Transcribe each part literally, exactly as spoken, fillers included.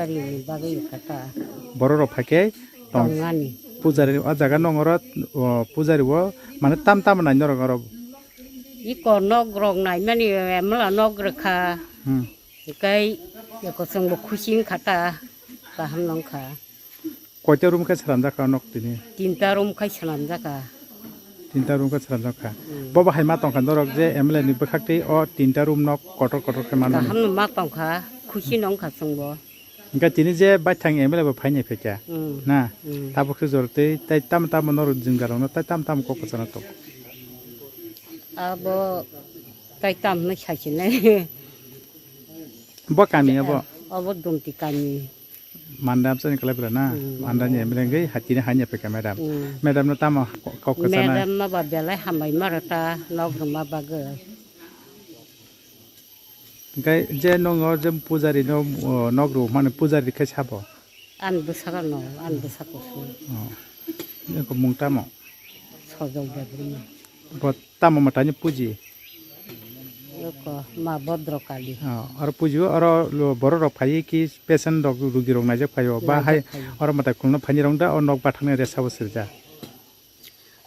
Ari bagwi kha ta. Borok rok phai khe tong Tongani. Pujari o jaga nong oro, o, pujari o mane tam tam nai norok oro. Iko nok rok nai mani emla nok rwkha. Hmm. Hikai eko chwngbo khusi wngkha ta, kaham nongkha. Koita room khe swnamjak kha nok tini? Tinta room khai swnamjak kha. Tinta room khe swnamjak kha. Hmm. Bobo hai ma tongkha norok je M L A ni bwkhak twi o tinta room nok kotor kotor khe manmani. Kaham no ma tongkha, khusi nongkha chwngbo. Hingke tini je baithang M L A bo phainai phaikha, Hmm. na? Hmm. Tabuk khe jor tei tai tamo tamo norok jwngjalrokno tai tamo tamo kok kwchangno tongo. Abo tai tamo no saisinai. Bo kami abo? Abo Dumti kami. Manda amchani kwlai bwla na? Hmm. Manda ni M L A wngwi ha tini haini phaikha madam. Hmm. Madam no tamo kok kwchana? Madam no ba belai hambai maro ta nok rwma bagwi. Hingke je nongo je pujari no, o, nok rw mani pujari khe sabo? Ani bwsakano, ani bwsako se. O. Nokho mung tamo? Sojol Debbarma. Bo tamo mwtaini puji? Nokho ma Bodro Kali. O, oro puji o, oro lo-, borok rok phaiwi ki patient rok, rugi rok naijak phaio. Ba hai Naijak phaio. Oro mwtai khulno phaini rong da, o nok bathakni resa bo sirja.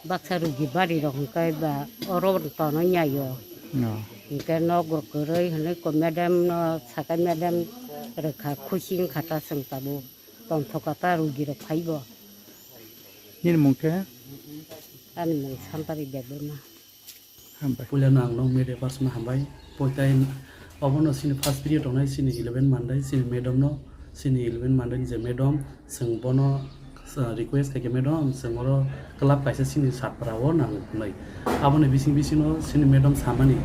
Baksa rugi bari rok hwnkhe ba oro tono nyaio. No. Hwnkhe nok rok kwrwi hwnwi ko madam no sakai madam rwkha khusi wngkha ta chwng tabuk tongthokha ta rugi rok phaibo. Nini mung khe? Ani mung Santari Debbarma. Hambai. Puilano ang nok media person hambai. Poitai obono sini first period tongnai sini eleven mandai sini madam no sini eleven mandai je madam Chwng bono, uh, request khaikha, "Madam, chwng oro club kaisa chini Satpara o nango," hwnwi. Aboni bising bisingo chini madam samani,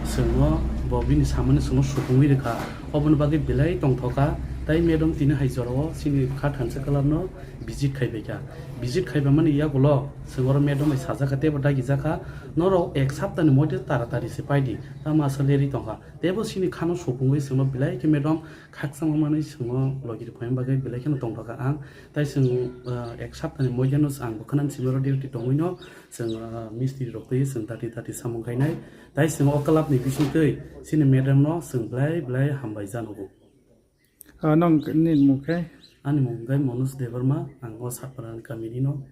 chwngno bo bini samani chwngno supungwi rwkha. Oboni bagwi belai tongthokha. Tai madam tini hai jorao chini kha thansa club no visit khaibaikha. Visit khaibamani yagulo chwng oro madam bai sajakha teibo dagijakha, "Norok ek saptani moddhe taratari se paidi, tamo aswk leri tongkha." Teibo chini khano supungwi chwngno belai khe madam khakchangma manwi chwngno logi rwphaima bagwi belai kheno tongthokha ang. Tai chwng, ah, ek saptani moidano ang bwkhwnani simiro duty tongwino chwng, ah, mistri rok twi chwng dati dati samung khainai. Tai chwng o club ni bisingtwi chini madam no chwng belai belai hambai janogo. Ah, nong ni mung khe? Ani mung khe Manoj Debbarma, ang o Satpara ni kami ni no.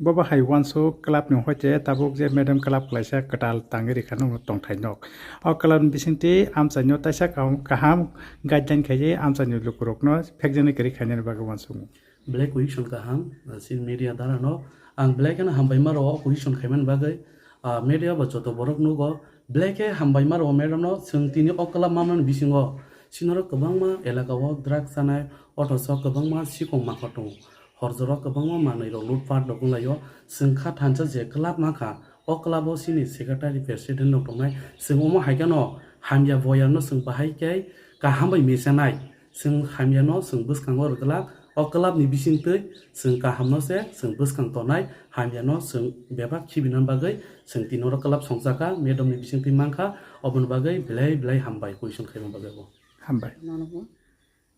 Bobo hai uansuk club ni hoite tabuk je madam club klaisa kwtal tangwi rikha nokno tongthai nok. O club ni bisingtwi amchaino taisa kaham, kaham guideline khaiwi amchaini lukurokno phekjaknai kwrwi khainani bagwi uansukmung. Belai question kaham, chini media dara no ang belai kheno hambai ma rwo o question khaimani bagwi. Ah, media bo joto borok nugo, belai khe hambai ma rwo madam no, chwng tini o club mamani bisingo chini oro kwbangma elaka o drugs chanai, othocho kwbangma sikong mangkhor tongo. Hor jora kwbangma manwi rok lutpat rok wnglaio. Chwng kha thansa je club mankha, o club o chini secretary president rok tongnai. Chwng omo hai kheno hamya boyar no chwng bahai khe kaham bai mechenai. Chwng hamya no chwng bwskango rwgwlak. O club ni bisingtwi chwng kaham no se chwng bwskang tonai, hamya no chwng bebak khibina bagwi chwng tini oro club songchakha, madam ni bisingtwi mankha, oboni bagwi belai belai hambai question khaima bagwi bo. Hambai. Nono bo.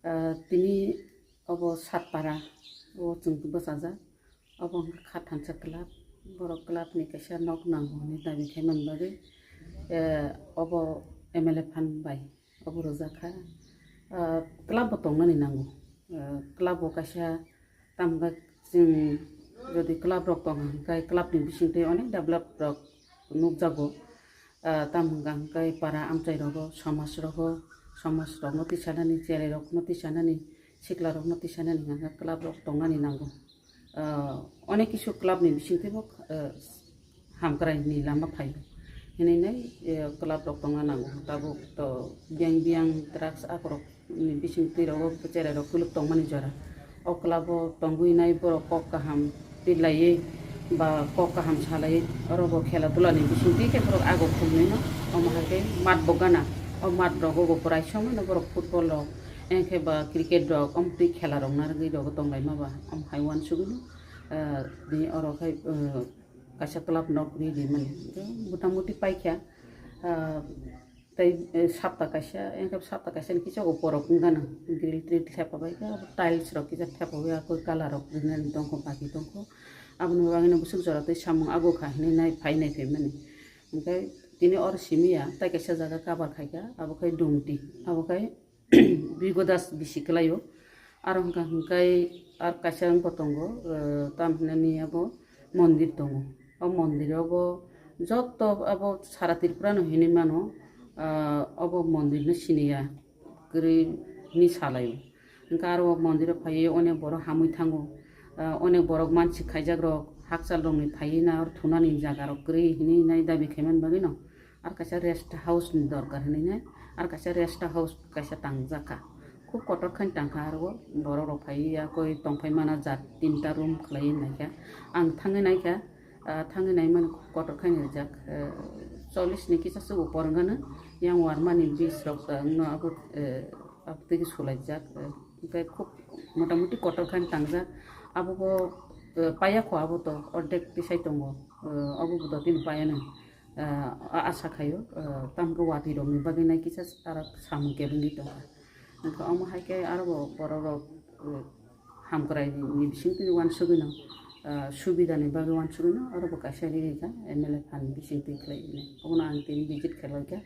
Ah, tini obo Satpara o chwng bwchajak. Obo wngkha kha thansa club. Borok club ni kaisa nok nango hwnwi dabi khaimani bagwi, eh, obo M L A phan bai obo rwjak kha. Ah, club bo tongnani nango. Ah, club bo kaisa tamo khe chwng jodi club rok tong hwnkhe club ni bisingtwi onek develop rok nukjago. Ah, tamo hwnkha hwnkhe para amchai rogo, somaj rogo, somaj rokno tisanani, cherai rokno tisanani, sikla rokno tisanani hwnkha hwnkhe club rok tongnani nango. Ah, onek kisu club ni bisingtwibo, ah, hamkrai ni lama phaio. Hinwi nai, eh, club rok tongna nango. Tabuk to biyang biyang drugs akorok ni bisingtwi rogo cherai rok kuluk tongmani jora. O club o tongwi nai borok kok kaham twi laiwi ba kok kaham salaiwi oro bo khela dula ni bisingtwi khe borok ago khumnwi no omo hai khe mat bo gana. O mat rogo bo bwrai somoi no borok football rok engkhe ba cricket rok omo twi khela rok narwgwi rogo tonglaima ba omo hai uansugwi no, ah, tini oro khai, ah, kaisa club nok ri rimani. Motamuti paikha, ah, Tei, eh, sapta kaisa, engkhe sapta kaisa ni kisa o borok wng gana grill trill thepabaikha, tiles rok kisa thepabaikha, koi colour rok rinani tongkho, baki tongkho. Aboni bagwino bwswk jora tei samung ago kha hinwi nai phai nai phaimani. Hwnkhe tini oro simi ya, tei kaisa jaga cover khaikha, abo khe Dumti, abo khe Bigo Das bisi kwlaio. Aro hwnkha hwnkhe ar kaisa wngkha tongo, eh, tam hinani abo mondir tongo. O mondir obo joto abo sara Tripura no hinwi mano, ah, obo mondir no siniya kwrwi hinwi salaio. Hwnkhe aro o mondir o phaiwi onek borok hamwi thango, ah, onek borok mansik khaijak rok hakchal rokni phaiwi na aro thunani jaga rok kwrwi hinwi nai dabi khaimani bagwi no. Ar kaisa rest house ni dorkar hinwi nai, ar kaisa rest house kaisa tangjak kha. Khub kotor khe tangkha aro borok rok phaiwi ya koi tongphai mana jat tinta room khlaiwi naikha. Ang thangwi naikha, ah, thangwi naimani kotor khe rijak, eh, chollish ni kisa se upor wngano, yang warmani bis rok, eh, wngno abo, eh, abo twi sulaijak, eh, hwnkhe khub motamuti kotor khe tangjak. Abo bo, eh, paya kho abo to ordek tisai tongo, eh, abo bo dotino payano, eh, a-, asa khaio, eh, tamkhe watwi rokni bagwi nai kisa aro samung kebengwi tongkha. Hwnkhe omo hai khe aro bo borok rok, eh, hamkrai ni bisingtwi uansugwino, ah, subida ni bagwi uansugwino oro bo kaisa ri rijak M L A phan bisingtwi khlai hwnwi. Obono ang tini visit khe loikha.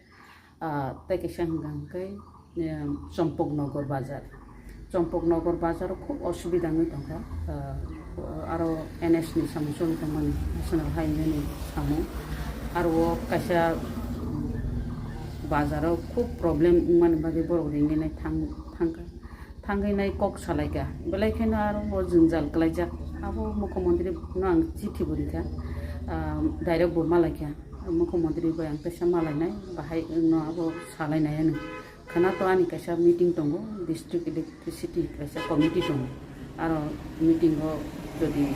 Ah, tei kaisa hwnka hwnkhe, eh, Chompok Nogor bazar. Chompok Nogor bazar o khub osubida wngwi tongkha. Ah, aro N H ni samung choli tongmani, National Highway ni samung. Aro o kaisa bazar o khub problem wngmani bagwi borok ringwi nai thang-, thangkha. Thangwi nai kok salaikha, belai kheno aro bo jwngjal kwlaijak. Abo mukhyamantri no ang chithi bo rikha, ah, direct bo malaikha. Mukhyamantri bai ang teisa malainai, bahai no abo salainai ano. Khwna to ani kaisa meeting tongo, district electricity kaisa committee tongo. Aro meeting o jodi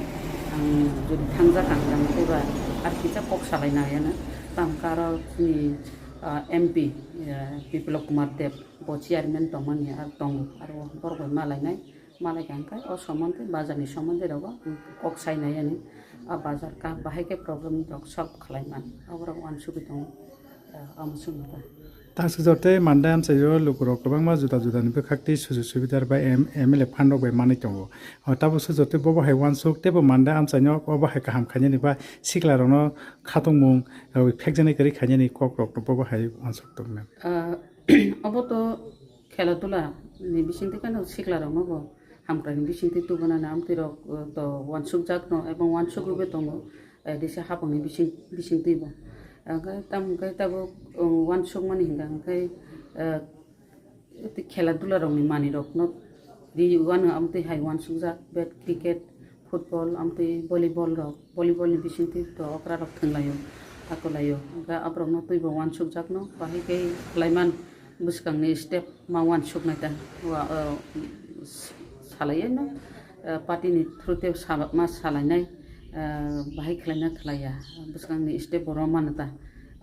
ang jodi thangjak ang, ang eba ar kisa kok salainai ano. Tamkhe aro chini, ah, M P, ah, Biplab Kumar Deb. Bo chairman tongmani aro tongo, aro borok bai malainai, malai kha hwnkhe o somontwi bazar ni somontwi rogo kok sainai ani, a bazar kha bahai khe problem rok solve khlai man, aborok uansugwi tongo, ah, omo swngkha. Tang sujak tei manda amchaio lukurok kwbangma juda judani bwkhak tei sujuk subidar bai M-, M L A phan rok bai manwi tongo. O tabuk sujak tei bobo hai uansuk tei bo manda amchaino obo hai kaham khainani ba sikla rokno khatungmung, ah, phekjaknai kwrwi khainani kok rok bobo hai uansuk tongmani. Ah, Obo to khela dula ni bisingtwi khe no sikla rok no bo hamkrai ni bisingtwi tubuna na amtwi rok, uh, to uansuk jak no ebong uansuk rwgwi tongo, uh, disa hapang ni bising, bisingtwi bo. Hwnkhe tamo khe tabuk, uh, uansuk mani hwnkha hwnkhe, uh, tei khela dula rok ni manwi rok no ri uano amtwi hai uansuk jak, bat, cricket, football, amtwi volleyball rok, volleyball ni bisingtwi to okra rok thwnglaio, takolaio. Hwnkhe aborok no twi bo uansuk jak no, bahai khe khlai man. Bwskangni step ma uansuknai ta, wa, uh, s-, salaiya no, uh, party ni through te sal-, ma salainai, uh, bahai khlaina khlaiya, bwskangni step bo rw mano ta.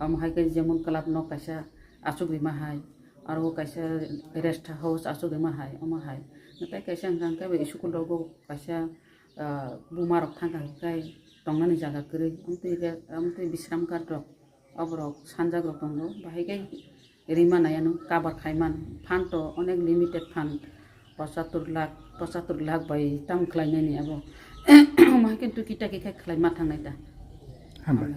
Omo hai khe jemon club no kaisa achuk rima hai, aro kaisa rest house achuk rima hai, omo hai. Natai kaisa hwnkha hwnkhe bai school rogo kaisa, uh, buma rok thangkha hwnkhe tongnani jaga kwrwi, amtwi re-, amtwi bisram ghat rok. Oborok sanjak rok tongo, bahai khe rima nai ano cover khai man. Phan to onek limited phan, pochattor lakh, pochattor lakh bai tamo khlai nani abo. Omo hai khe tuki taki khe khlai ma thang nai ta. Hambai.